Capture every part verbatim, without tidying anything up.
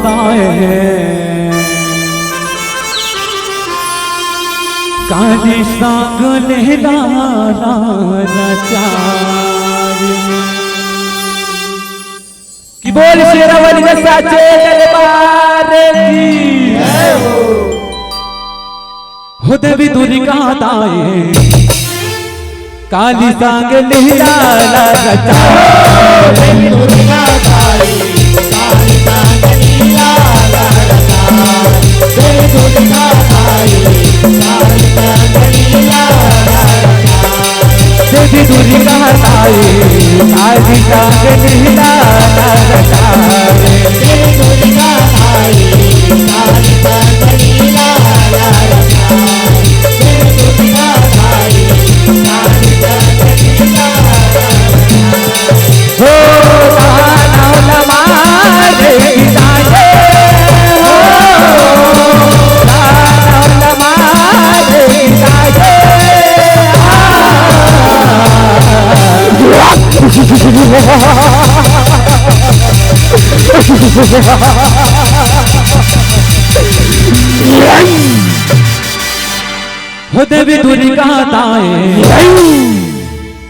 ताए काली संग लेला रचाए। कि बोल शेरावाली के साचे दरबार की। हो देवी दुर्गा ताए काली संग लीला रचाए। देवी दुर्गा ताई, काली संग लीला रचाए। देवी दुर्गा ताई, काली संग लीला रचाए। देवी दुर्गा ताई, काली संग लीला रचाए। देवी दुर्गा ताई, काली संग लीला रचाए। हो दानव लमारे की जागे, हो दानव लमारे की जागे। हो देवी दुर्गा ताए,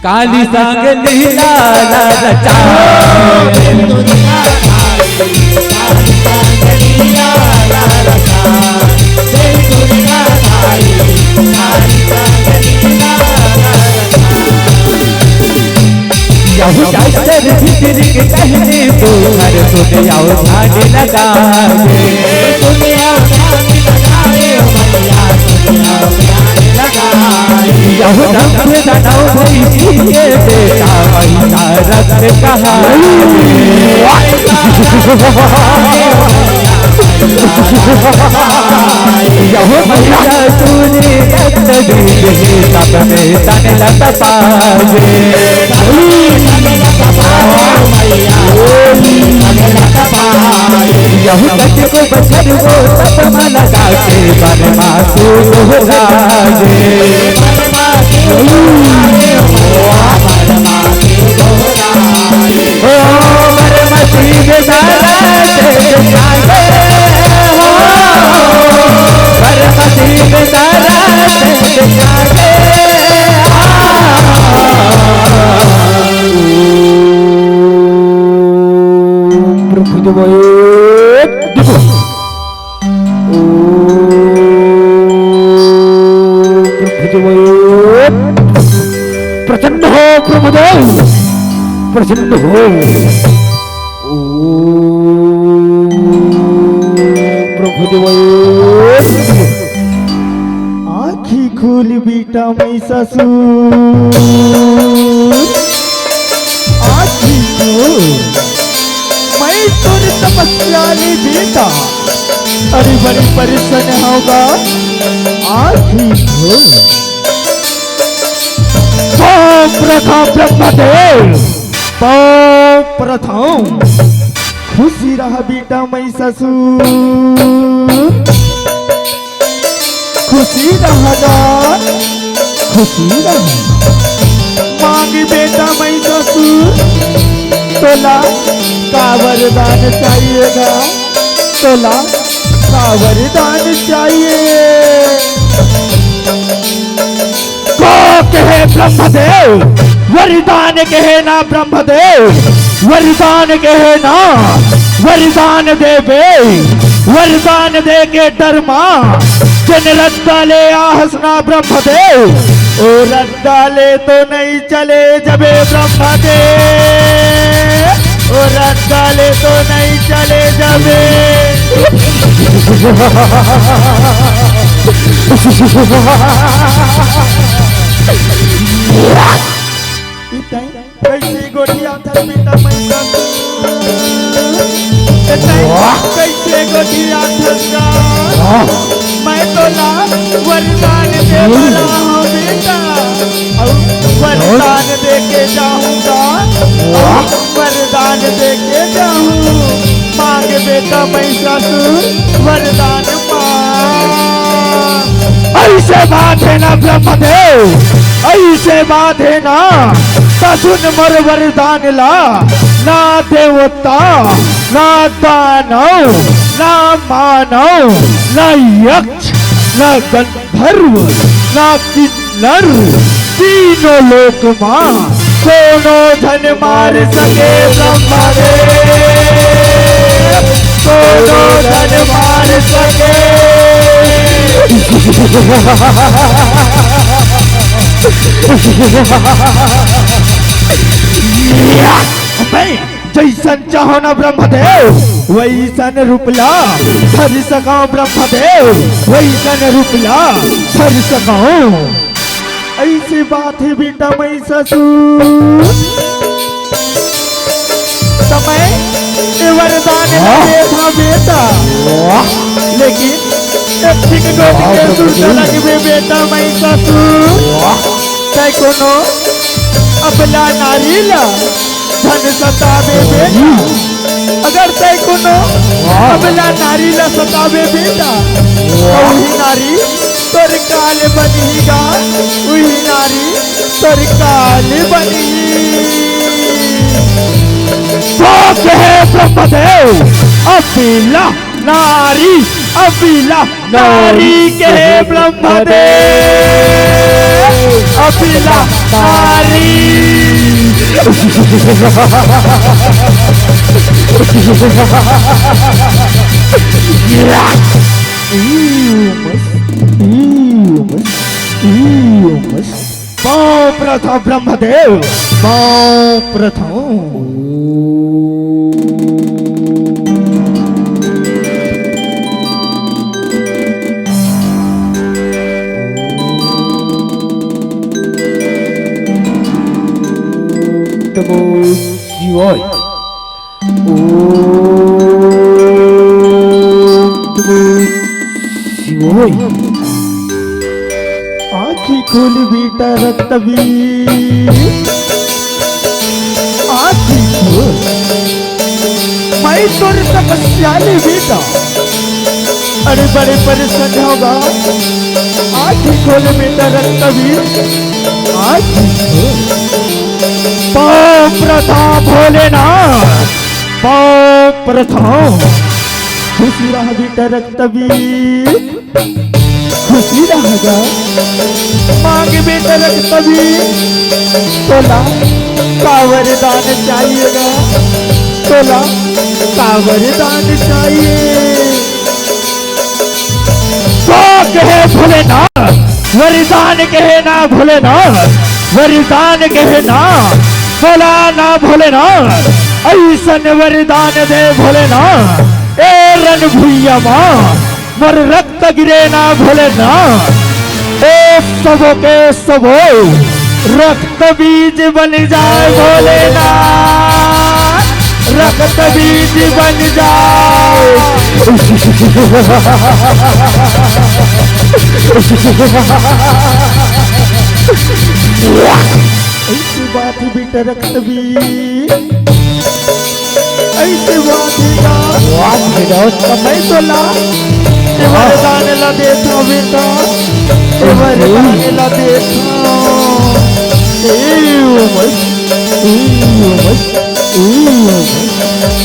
काली संग लीला रचाए। यहू डॉक्टर भीतर के कहने को हर सुन आओ ध्यान लगाए। यहू रंग दानव भैंसी के बेटा, महिषासुर कहा। यहू महिषासुर रक्त बीज, सब में तन लत पाए। यहू कच को बछर वो सब माला गा के बन मासू दोहराए। ओ बरमसी के सारा से जागे हो, बरमसी के सारा से जागे। ओम प्रभु देवाय नमः। ओम प्रभु देवाय। प्रसन्न हो प्रभुदेव, प्रसन्न हो। ओम प्रभु देवाय। आँखी खोल बेटा महिषासुर, आँखी खोल। मैं तोर तपस्या ले बेटा, अरे बड़ी परेशान होगा। आँखी खोल। पाँव प्रथम ब्रह्मदेव, पाँव प्रथम। खुशी रह बेटा महिषासुर, खुशी रह ना, खुशी रह। मांग बेटा महिषासुर, तोला का वरदान चाहिएगा? तोला का वरदान चाहिए? का कहे ब्रह्मदेव, वरदान कहे ना ब्रह्मदेव, वरदान कहे ना, वरदान देबे, वरदान दे के डरमा, जेन रद्दा ले आहस ना ब्रह्मदेव, ओ रद्दा ले तो नहीं चले जबे ब्रह्मदेव, ओ रद्दा ले तो नहीं चले जबे। इतई कैसे गोठियाथस बेटा महिषासुर? इतई कैसे गोठियाथस गा? मैं तोला वरदान दे बर आए हंव बेटा, अउ वरदान दे के जाहूंगा, अउ वरदान दे के जाहूं। मांग बेटा महिषासुर, वरदान मांग। ऐसे बात हे ना ब्रह्मदेव, ऐसे बात हे ना, त सुन मोर वरदान ला, ना देवता, ना दानव, ना मानव, ना यक्ष, ना गंधर्व, ना किन्नर, तीनों लोक मा कोनो झन मार सके ब्रह्मदेव, कोनो झन मार सके। अबे, जइसन चाहो ना ब्रह्मदेव, वइसन रूप ला धर सकव ब्रह्मदेव, वइसन रूप ला धर सकव। अइसे बात हे बेटा महिषासुर, त मैं ए वरदान ला देथंव बेटा, लेकिन एक ठिन गोठ के सुरता लगबे बेटा महिषासुर। तैं कोनो अबला नारी ला झन सताबे बेटा। अगर तैं कोनो अबला नारी ला सताबे बेटा, त उही नारी तोर काल बनही गा, उही नारी तोर काल बनही। तो कहे ब्रह्मदेव, अबला नारी, अबला नारी कहे ब्रह्मदेव, अबला नारी। पाँव परथंव ब्रह्मदेव, पाँव परथंव। नमो शिवाय। ओम नमो शिवाय। आँखी खोल बेटा रक्तबीज, आँखी खोल। मैं तोर तपस्या ले बेटा, अरे बड़े परेशान होगा। आँखी खोल बेटा रक्तबीज, आँखी खोल। पाँव परथंव भोलेनाथ, पाँव परथंव। खुशी रह बेटा रक्तबीज, खुशी रह गा। मांग बेटा रक्तबीज, तोला का वरदान चाहिए गा? तोला का वरदान चाहिए? तो कहे भोलेनाथ, वरदान कहे ना भोलेनाथ, वरदान कहे ना, बोला ना भोलेनाथ, अइसन वरदान दे भोलेनाथ। ए रण भुइयाँ मा मोर रक्त गिरे ना भोलेनाथ, ए सबो के सबो रक्त रक्तबीज बन जाए भोलेनाथ, रक्तबीज बन जाए। अइसे बात हे बेटा रक्तबीज, अइसे बात हे का? वाह बेटा। त मैं तोला ए वरदान ला देथंव बेटा, ए वरदान ला देथंव। ए उमस, ए उमस, ए उमस।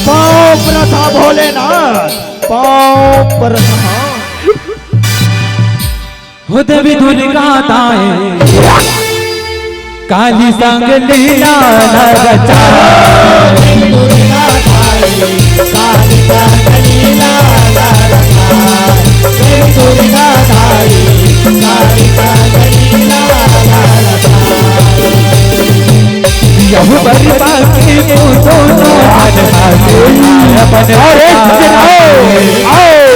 पाँव परथंव भोलेनाथ, पाँव परथंव। हो देवी दुर्गा दाई, काली संग लीला न रचाए। यहू बरबा के तू दोनों मन भागे। अरे आओ, आओ।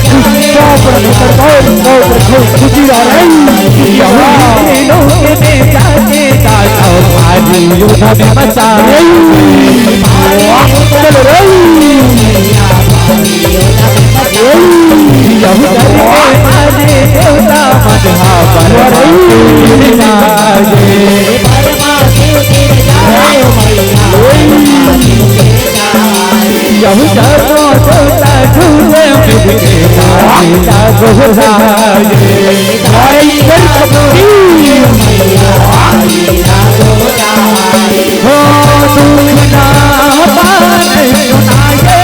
कृष्णा प्रभु दरबार में खुशी रह रही। यहू तीनों के में जाके दादा भारी युद्ध में मचा। चलो रे। यहू करके मारे देवता मजहा पर। यहू जानो तो साधु में मिलके माता गोहराए। भाई कर कबूली। हो दुख ना पाए सुनाए।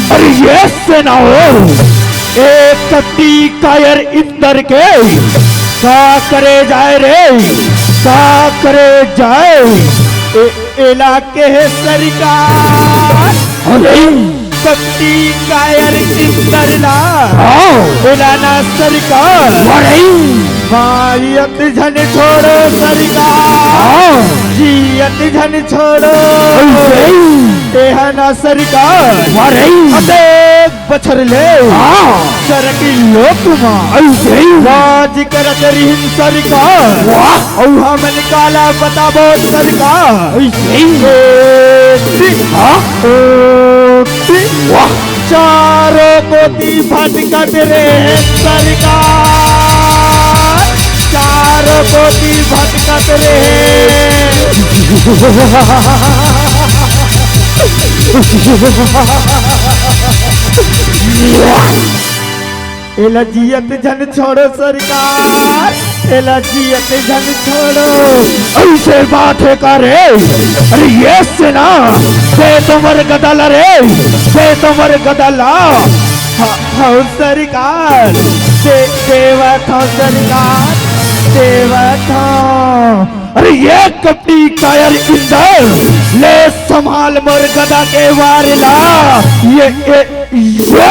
अरे ये सेनाओं, ए कपटी कायर इंदर के का करे जाए रे, का करे जाए? ए, एला केहे सरकार। अरे कपटी कायर इंदर ला। हाँ। एला ना सरकार। अरे मारियत झन छोड़ो सरकार। हाँ। जियत झन छोड़ो। अरे। एहा ना सरकार। अरे। अतेक बछर ले। हाँ। सरकी लोक मा। अरे। राज करत रिहिन सरकार। वाह। अउ हमन काला बताबो सरकार। अइसे। कोती, हाँ? कोती, वाह। चारों कोती भटकत रहे सरकार, चारों कोती भटकत रहे। एला जियत झन छोड़ो सरकार, एला जियत झन छोड़ो। अइसे बात हे का रे? अरे ये सेना, दे तो मोर गदा ला रे, दे तो मोर गदा ला। ह-, हौ सरकार, दे-, देवत हौ सरकार, देवत हौ। अरे ये कपटी कायर इंदर, ले संभाल मोर गदा के वार ला। ये, ये, ये।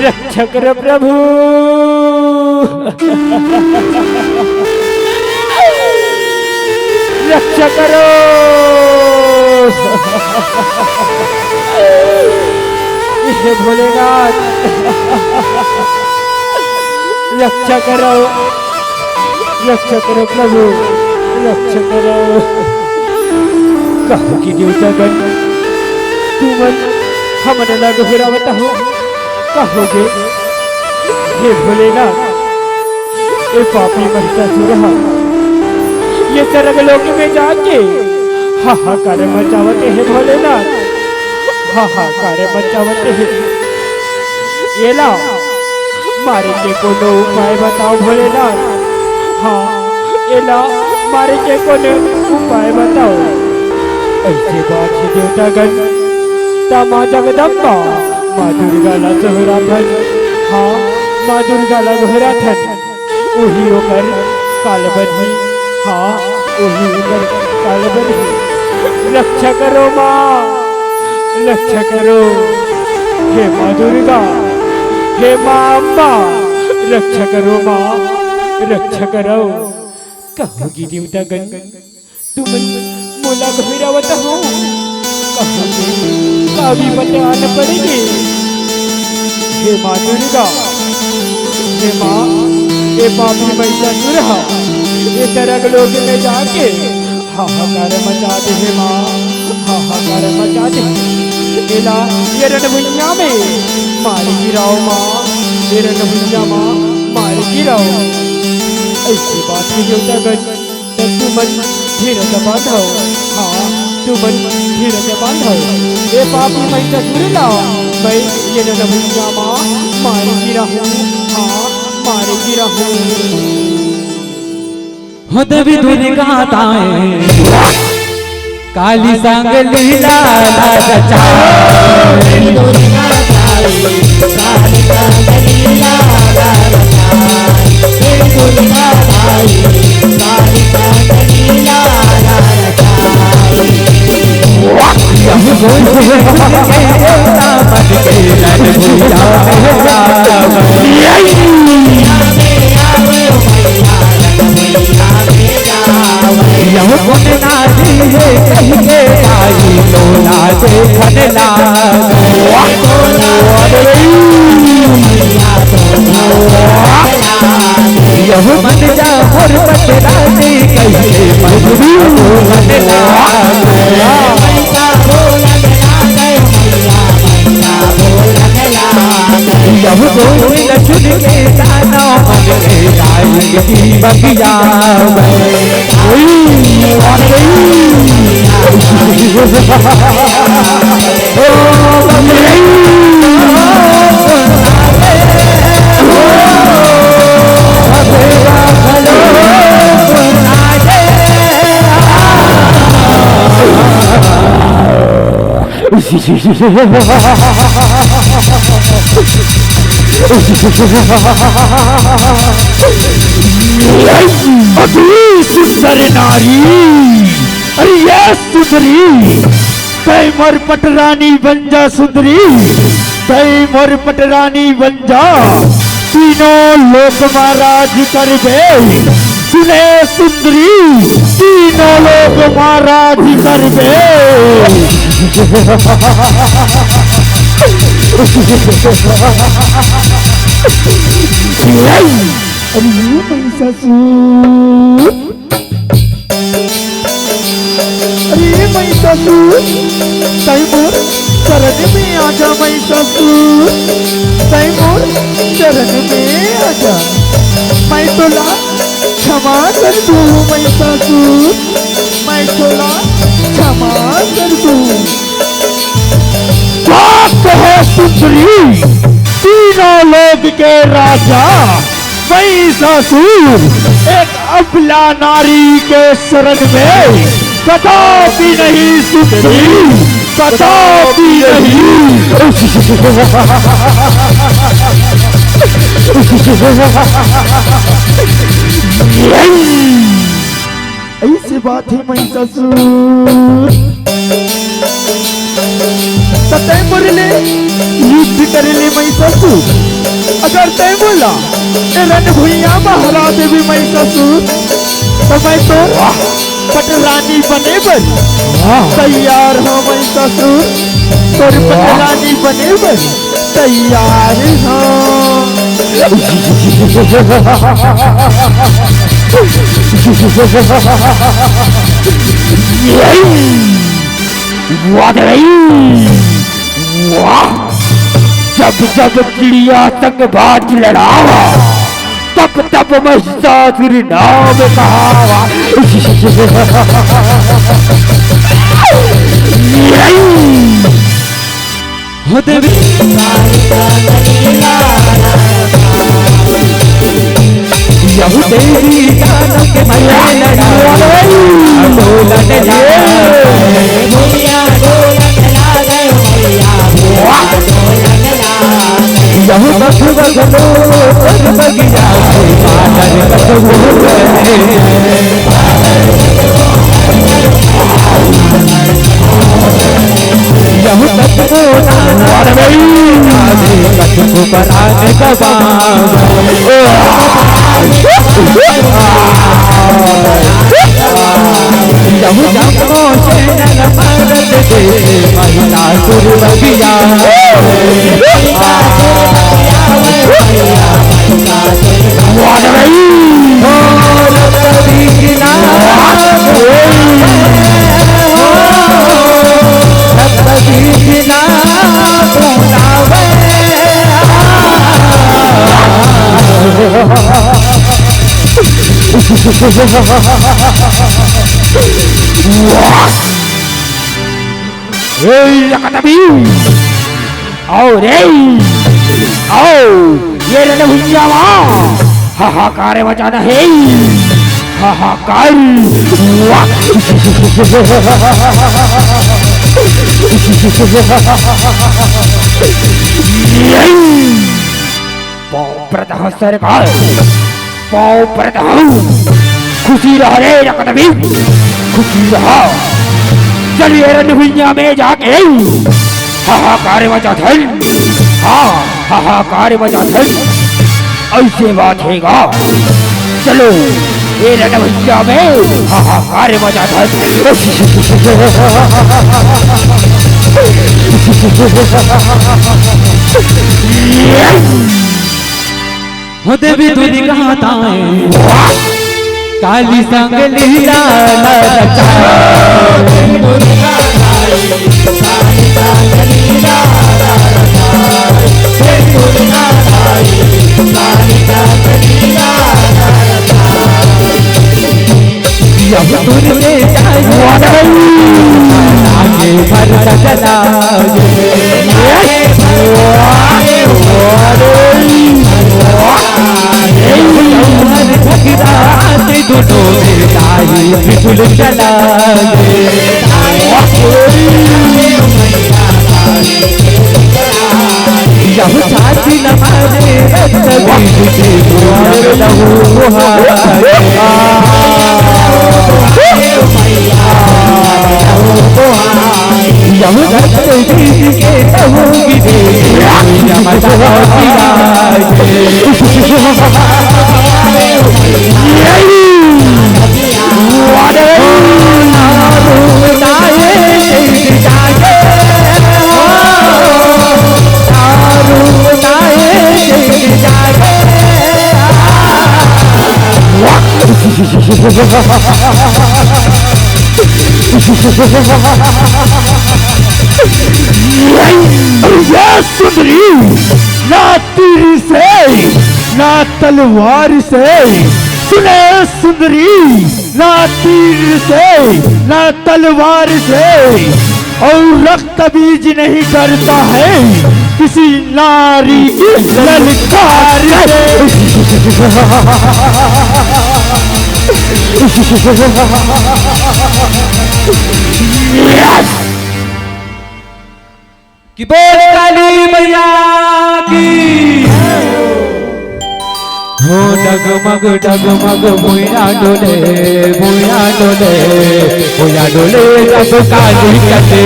रक्षा करो प्रभु, रक्षा करो। हे भोलेनाथ, रक्षा करो, रक्षा करो प्रभु, रक्षा करो। कहो कि देवतागण, तुमन हमन ला गोहरावत हो, कहो गे, हे भोलेनाथ, ए पापी महिषासुर हा, ये सरग लोक में जाके हाहाकार मचावत हे भोलेनाथ, हाहाकार मचावत हे। एला मारे के कोनो उपाय बताओ भोलेनाथ। हाँ, एला मारे के कोनो उपाय बताओ। अइसे बात हे देवतागण, त माँ जगदम्बा, माँ दुर्गा ला सुहराथन। हाँ, माँ दुर्गा ला सुहराथन। उही ओकर काल बनही, हाँ, उही ओकर काल बनही। रक्षा करो माँ, रक्षा करो। हे माँ दुर्गा, हे माँ अम्बा, रक्षा करो माँ, रक्षा करो। कहो गे देवतागण, तुमन मोला गोहरावत हो, कहाँ का विपत आन पड़गे। हे माँ दुर्गा, हे माँ, ए पापी महिषासुर हा, ए सरग लोक में जाके हाहाकार मचा दे हे माँ, हाहाकार मचा दे। एला ये रणभुइयां में मार गिराओ माँ, ये रणभुइयां माँ मार गिराओ। अइसे बात हे देवतागण, त तुमन धीरज बांधव, हाँ, तुमन धीरज बांधव। ए पापी महिषासुर ला, मैं ये रणभुइयां माँ मार गिराहूँ, हाँ, मार गिराहूँ। हो देवी दुर्गा ताए, काली संग लीला ला रचा। यहू गुण नारी हे कहि के आई, लोला देखन लागे। यहू बन जा मोर पटरानी, कहि के मधुरी बोलन लागे। यहू गोविंद चुन के दानव मन में राई की बगिया में। ओई, आ गई। अति सुंदर नारी, अरे ये सुंदरी, तै मोर पटरानी बन जा सुंदरी, तै मोर पटरानी बन जा, तीनों लोक मा राज करबे। सुने सुंदरी, तीनों लोक मा राज करबे। अरे महिषासुर, अरे महिषासुर, तै मोर चरण में आजा महिषासुर, तै मोर चरण में आजा। मैं तोला क्षमा कर दूं महिषासुर, मैं तोला क्षमा कर दूं। बात है सुंदरी, तीनों लोक के राजा महिषासुर एक अबला नारी के शरण में कदापि नहीं सुंदरी, कदापि नहीं। ऐसी बात है महिषासुर। त तै मोर ले युद्ध करे ले महिषासुर। अगर तै मोला ए रण भुइयां मा हरा देबे महिषासुर, त मैं तोर पटरानी बने बर तैयार हंव महिषासुर। तोर पटरानी बने बर तैयार हंव। वाह रे, वाह। जब जब चिड़िया संग बाज लड़ावा, तब तब महिषासुर नाम कहावा। हो देवी। यहू देवी दानव के मैया लड़ा। डोलन ला। भैया डोलन ला गयो भैया। वाह। यहू बखुआ गलो बगिया। बादल बखुआ गलो। यहू तक को नाम कछु को पराग गवा। यहू तक को सेना मारत दे महिषासुर बगिया। ए, रकतबी! आओ रे, आओ, ये रणभुइयां मा हाहाकार मचाना हे, हाहाकार। वाह! पाँव परत हंव सरकार, पाँव परत हंव। खुशी रह रे रकतबी, खुशी रह। चल ये रणभुइयां में जाके हाहाकार मचाथन। हाँ, हाहाकार मचाथन। ऐसे बात हे गा। चलो, ये रणभुइयां में हाहाकार मचाथन। हो देवी दुर्गा ताए, काली संग लीला रचाए। यहू दुर्गे जाए। आगे भर सजना ये। झगड़ा ते दोनों में दाई बिचुल चला ये। यहु छाती न मारे रक्त बीज के पूरब लहू बुहारे। यहु रक्त बीज के लहू गिरे, यह मजा गिरा। ये सुंदरी ना तीर से, ना तलवार से, सुने सुंदरी, ना तीर से, ना तलवार से, और रक्त बीज नहीं करता है किसी नारी की ललकार से। कि बोल काली मैया की। हो डगमग डगमग भुइयां डोले, भुइयां डोले, भुइयां डोले जब काली चले।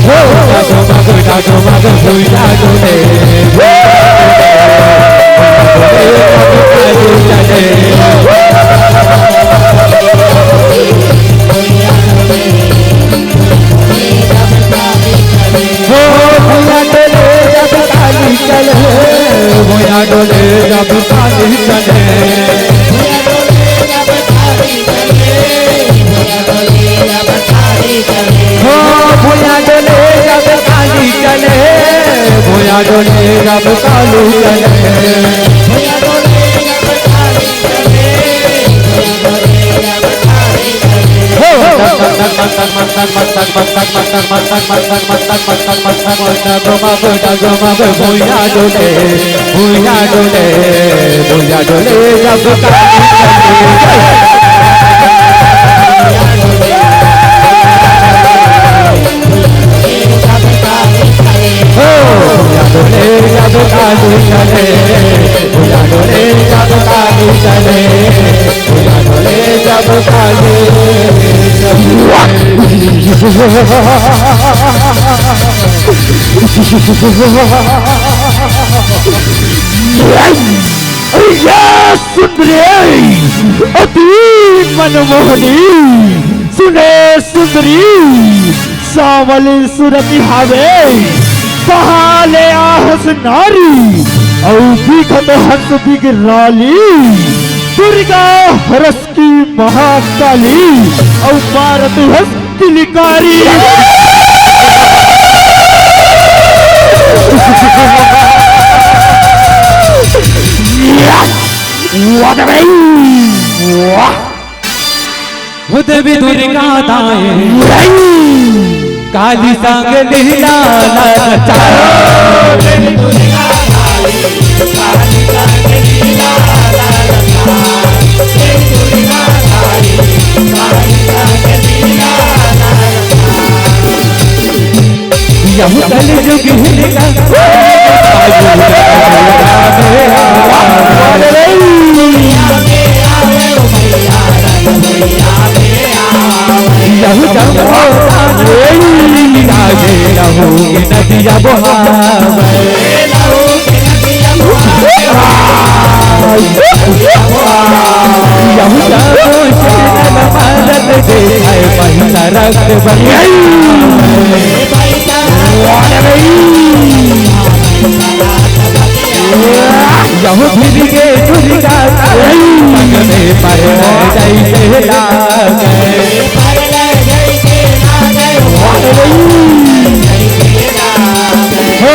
हो डगमग डगमग भुइयां डोले, हो डोले जब काली चले। हो भुइयां डोले जब काली चले, भुइयां डोले जब काली चले। हो भुइयां डोले जब काली चले, भुइयां डोले जब काली चले। अरे ये सुंदरी, अति मनमोहनी, सुने सुंदरी, सांवली सुरति हावे, कहाँ ले आहस नारी, अउ दिखत हंस बिगराली, दुर्गा हरस की महाकाली, अउ मारत हंस किलकारी। वाह रे भाई, वाह। हो देवी दुर्गा दाई, काली संग लीला नचाए। यहु कलयुग हिलका। यहु जब लागे लहू के नदिया बहावे। यहु जब से नल भारत देखाए महिला रक्त बहावे। यहु फिर के दुर्गा पग में पर जैसे लागे। हो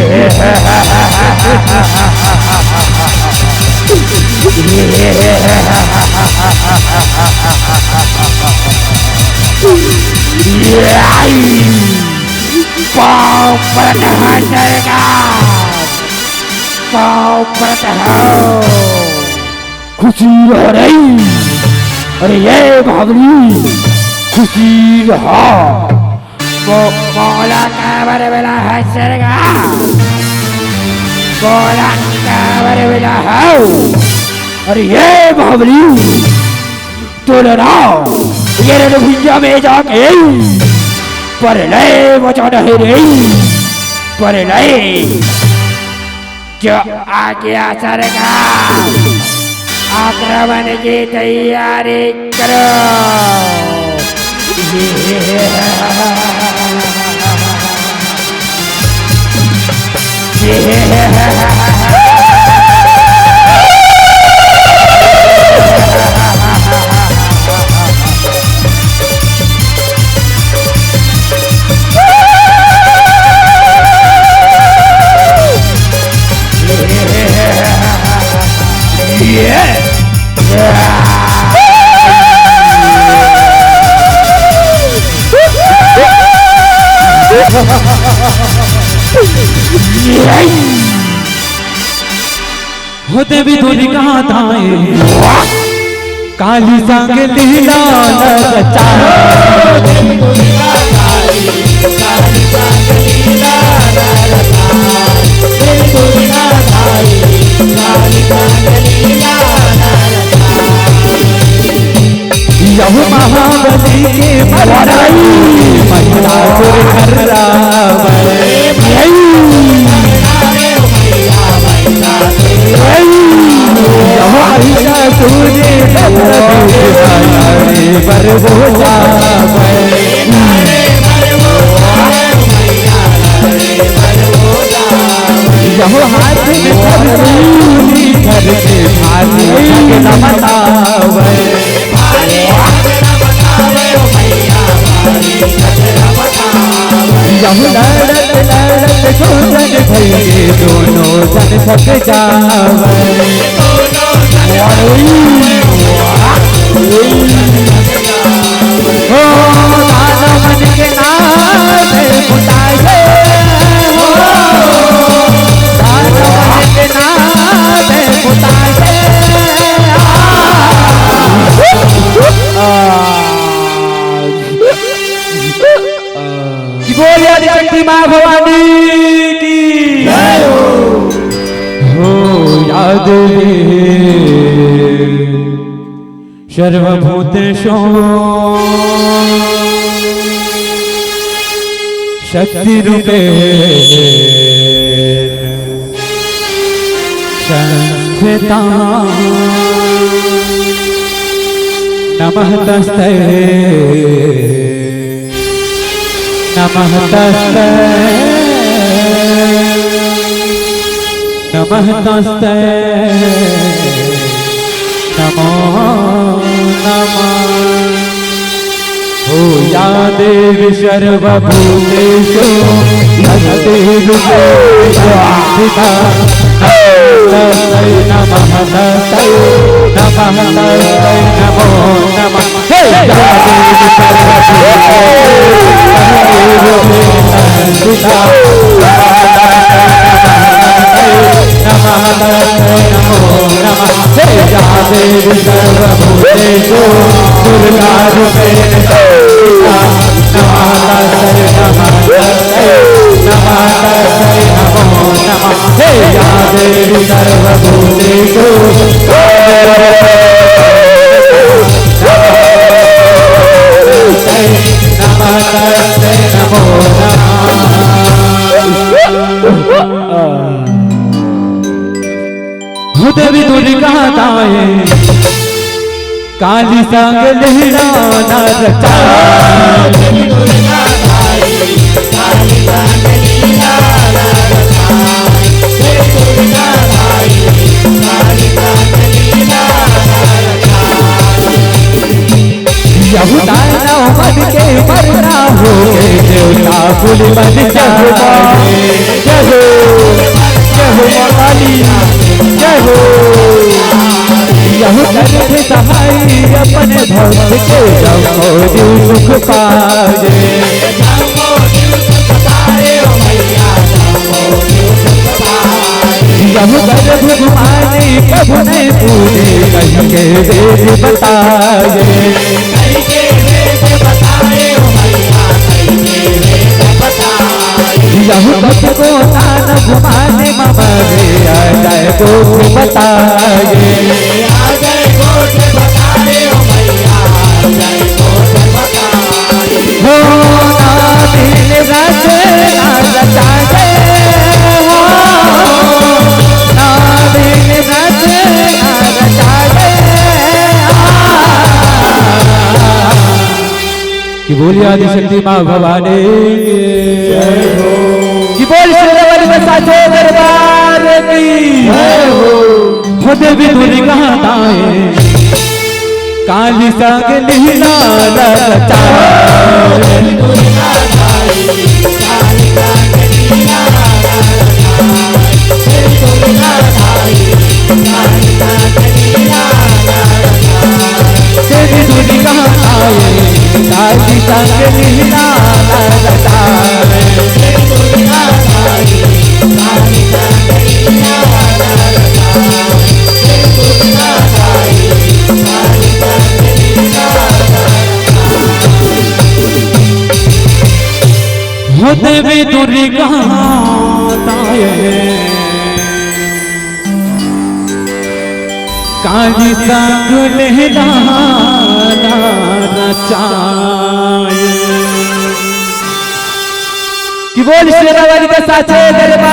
पाँव परत हँव सरकार, पाँव परत हँव। खुशी रह रे। अरे ये बाबली, खुशी रह। मो-, मोला काबर बेला है सरगा? मोला काबर बेला है? अरे ये बाबली, तोला ना, ये रे भुइयां में जाके परलय मचाना हे रे, परलय। जो आ गया सरकार, आक्रमण की तैयारी करो। हो देवी दुर्गा दाई, काली संग लीला रचा। यहू महाबली के मरई, महिषासुर खर्रावै। यहू महिषासुर खर्रावै, बर हो जावै। यहू हाथ में त्रिशूल धर के भारी झगड़ा मचावै। यहू लड़त लड़त घूंघट भइगे, दोनों झन थक जावै। हो दानवन के नाश बुताए, हो दानवन के नाश बुताए। आ, आ, आ। कि बोल आदिशक्ति माँ भवानी की। जय हो। हो या देवी सर्वभूतेषु शक्ति रूपे संस्थिता। नमः तस्ते, नमः तस्ते, नमः तस्ते, नमो नमः। हो या देवी सर्वभूतेषु शक्तिरूपेण संस्थिता। नमः तस्मै, नमः तस्मै, नमः तस्मै, नमो नमः। हे या देवी सर्वभूतेषु शक्तिरूपेण संस्थिता। नमः तस्मै, नमो नमः। हे या देवी सर्वभूतेषु दुर्गारूपेण संस्थिता। नमः तस्मै, नमः तस्मै, नमः तस्मै, नमो नमः। हे या देवी सर्वभूतेषु दुर्गा दाई, काली संग लीला ना रचाए। यहू दानव मन के मरना होगे, देवता कुल मन जाए। जय हो, जय हो माँ काली, जय हो। यहू दर्द सहाय अपने भक्त के, जम्मो जीव सुख पाए। यहू गर्भ गुमानी प्रभु ने पूजे, कहि के वेद बताए। यहू भक्त को तान गुमानी मम रे, अजय गोठ बताए। हो ना दिन रात ना रचाए, हो ना दिन रात ना रचाए। कि बोलिए आदिशक्ति माँ भवानी की। कि बोल शेरावाली के साचे दरबार की। हो देवी दुर्गा दाई, काली संग लीला रचाए। देवी दुर्गा आए, काली संग लीला रचाए। हो देवी दुर्गा दाई, काली संग लीला रचाए। कि बोल शेरावाली के साचे दरबार